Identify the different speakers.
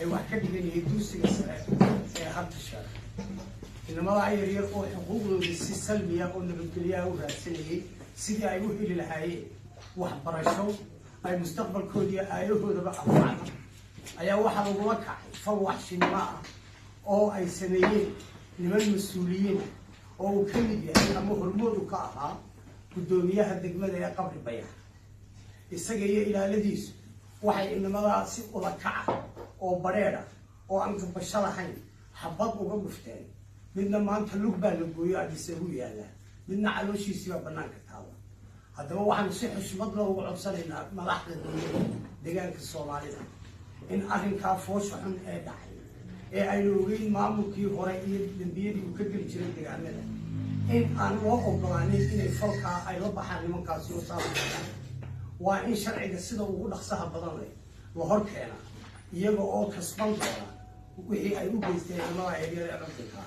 Speaker 1: Ee wax ka dhiganayay dugsiga sare ee Harta Sheekh. Inamadaa yaryar oo xuquuqdooda si salmiya oo nabadgelyaha u raadsanayay sidii ay u heli lahaayeen waxbarasho ay mustaqbalkoodiiyo aayahoodaba anfacda, ayaa waxaa lagula kacay fal waxshinimo ah oo ay sameeyeen niman mas-uuliyiin oo uu ka mid yahay ama hormoodu ka ahaa guddoomiyaha degmada ee Qabri Bayax. Isaga iyo ilaaladiisu waxay inamadaa si ula kaca oo badheedha oo aan gabasho lahayn xabad uga dhufteen. Midna maanta lug baa la gooyo, Adhisabu yaallaa, midna calooshiisii baa bannaanka taala. Haddaba waxaanu si xushmad leh uga codsanaynaa madaxda dowladda deegaanka Soomaalida in arrinkaa foosha xun ee dhacay, ee aynu ogeyn maamulkii hore iyo dembiyadii uu ka geli jiray deegaanada, in aan loo ogolaanin inay falkaa ay la baxaan nimankaasi oo saaa. Waa in sharciga sida ugu dhaqsaha badan leh la hor keenaa, iyaga oo kasban doona wixii ay u geysteen inamada yaryar ee curdinka.